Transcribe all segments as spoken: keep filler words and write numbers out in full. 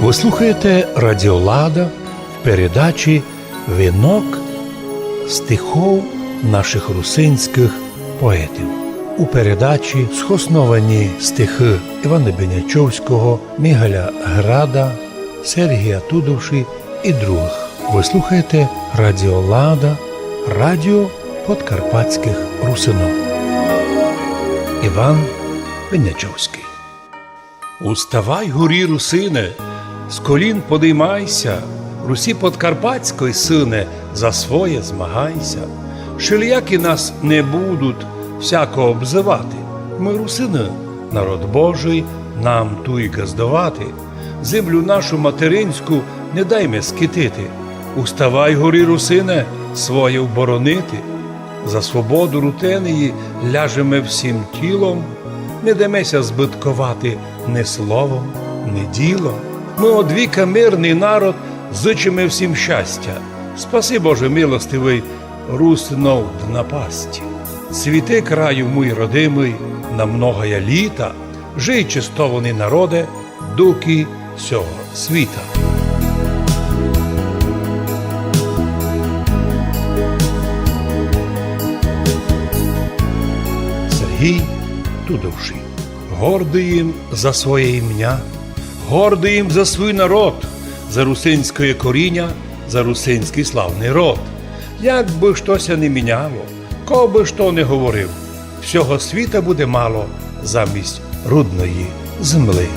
Вы слухаєте Радіо Лада в передачі «Вінок стихов нашых русинськых поетів». У передачі схосновані стихы Івана Бенячовського, Мігаля Града, Сергія Тудовші і другых. Вы слухаєте Радіо Лада, радіо подкарпатськых русинов. Іван Бенячовськый. Уставай горі, русине, з колін подиймайся, Русі подкарпатськой сыне, за своє змагайся. Шелиякі нас не будуть всяко обзывати. Мы русины, народ Божый, нам туй ґаздовати. Землю нашу материнську не дайме скитити. Уставай горі, русине, своє вборонити. За свободу рутенії ляжеме всім тілом, не деме ся збытковати ни словом, ни ділом. Мы од віка мирный народ, зычиме всім щастя. Спаси, Боже милостивый, русинов д напасти. Цвіти, краю муй родимый, на многая літа, жий, честованый народе, дукы сього світа. Сергій Тудовші. Гордый им за своє імня, гордый им за свуй народ, за русинськоє коріня, за русинськый славный род. Як бы што ся не міняло, ко бы што не говорив, всього світа буде мало замість рудної земли.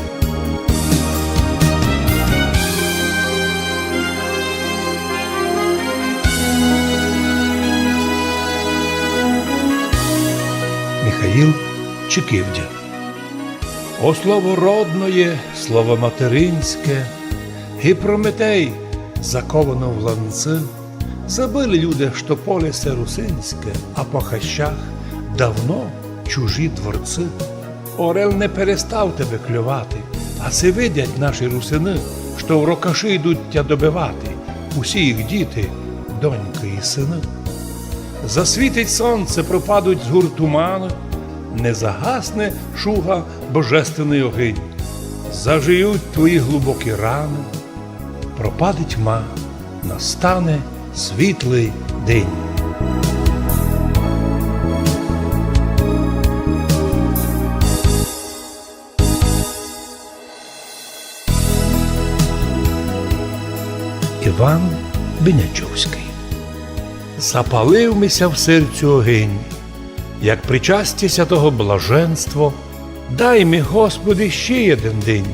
Михаїл Чикивдя. О слово родноє, слово материнське, ги Прометей, заковано в ланци, забыли люде, што поле се русинське, а по хащах давно чужі дворци. Орел не перестав тебе кльовати, а се видять наші русины, што в рокаши йдуть тя добивати усі їх діти, донькы і сыны. Засвітить сонце, пропадуть з гур туманы, не загасне шуга божественный огинь. Зажиють твої глубокі раны, пропаде тьма, настане світлый день. Іван Бенячовськый. Запалив ми ся в серцю огинь, як причастя святого блаженство, дай ми, Господи, ще єден день,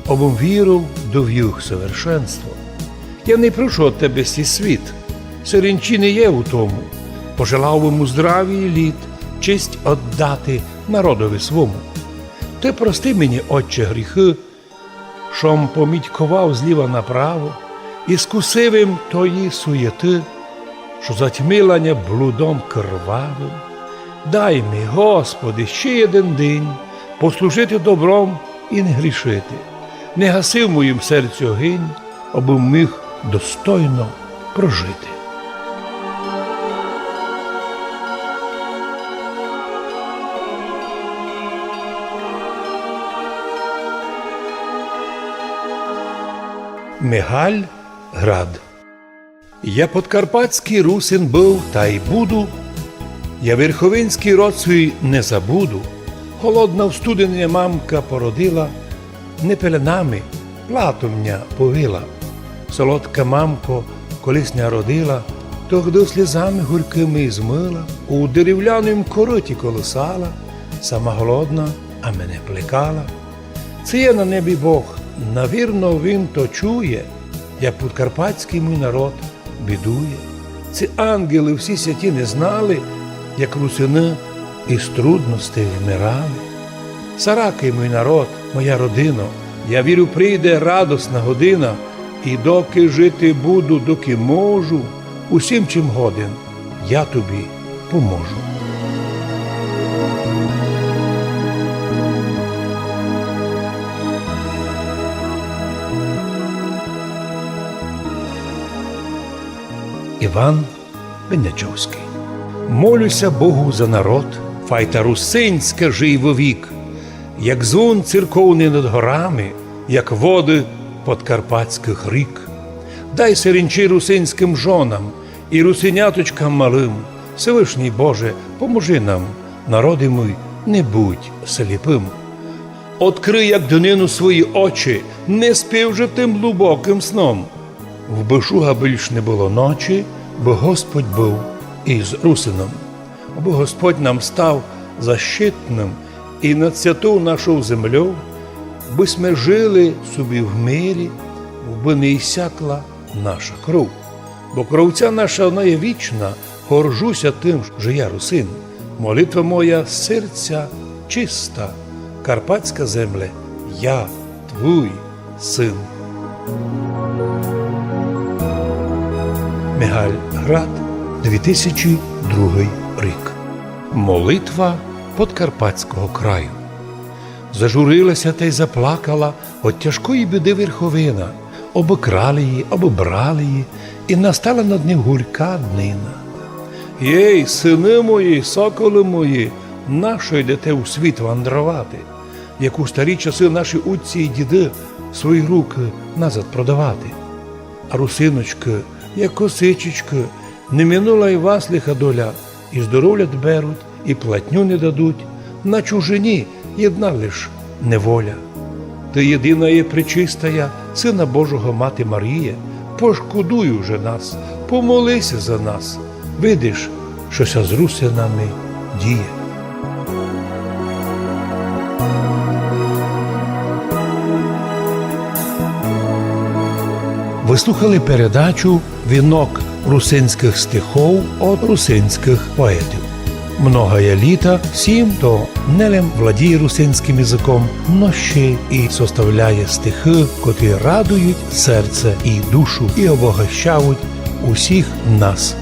обым віру довів совершенство. Я не прошу од Тебе сій світ, серенчі не є у тому, пожелав бы му здравій літ, честь оддати народови свому. Ты прости мені, Отче, гріхы, шом помітьковав зліва направо і скусив им тої суєты, што затьмила ня блудом кривавым. Дай ми, Господи, ще єден день послужити добром і не грішити. Не гаси в моїм серцю огинь, обым міг достойно прожити. Мигаль Град. Я подкарпатськый русин быв тай буду, я верховинськый род свій не забуду. Голодна в студені мамка породила, не пеленами, платом ня повила. Солодка мамко, колись ня родила, тогды слізами горькыми змыла, у деревляным корыті колысала, сама голодна, а мене плекала. Ци є на небі Бог, навірно, він то чує, як подкарпатськый мій народ бідує. Ци ангелы всі святі не знали, як русины из трудностей вмирали. Саракый мій народ, моя родино, я вірю, прийде радосна година, і доки жити буду, доки можу, усім, чим годен, я тобі поможу. Іван Бенячовськый. Молю ся Богу за народ, файта русинська жий вовік, як дзвон церковный над горами, як воды подкарпатськых рік. Дай сиринчі русинськым жонам і русиняточкам малым. Всевышній Боже, поможи нам, народе мій, не будь сліпым. Открый, як днину, свої очі, не спи вже тым глубокым сном. Вбы шуга більш не было ночі, бо Господь быв із русином. Абы Господь нам став защитным і над святов нашов землёв, бы сьме жыли собі в мирі, бы не ісякла наша кров. Бо кров ця наша, она є вічна, горжуся тым, што я русин. Молитва моя з серця чиста, карпатська земле, я твуй син. Мигаль Град, дві тисячі другый рік. Молитва подкарпатського краю. Зажурилася тай заплакала од тяжкої біды Верховина. Обокрали її, обобрали її, і настала над ним гурька днина. Єй, сыны мої, соколы мої, нашто йдете у світ вандровати, як у старі часы наші отці і діды свої рукы назад продавати? А русиночкы, як косичечкы, не минула й вас лиха доля, і здоровля беруть, і платню не дадуть, на чужині єдна лиш неволя. Ты єдина є пречистая, Сына Божого Мати Маріє, пошкодуй уже нас, помоли ся за нас, видиш, што ся з русинами діє. Вы слухали передачу «Вінок русинськых стихов од русинськых поетів». Многоє літа всім, хто не лем владіє русинськым языком, но ще і составляє стихы, котрі радують серце і душу і обогащають усіх нас.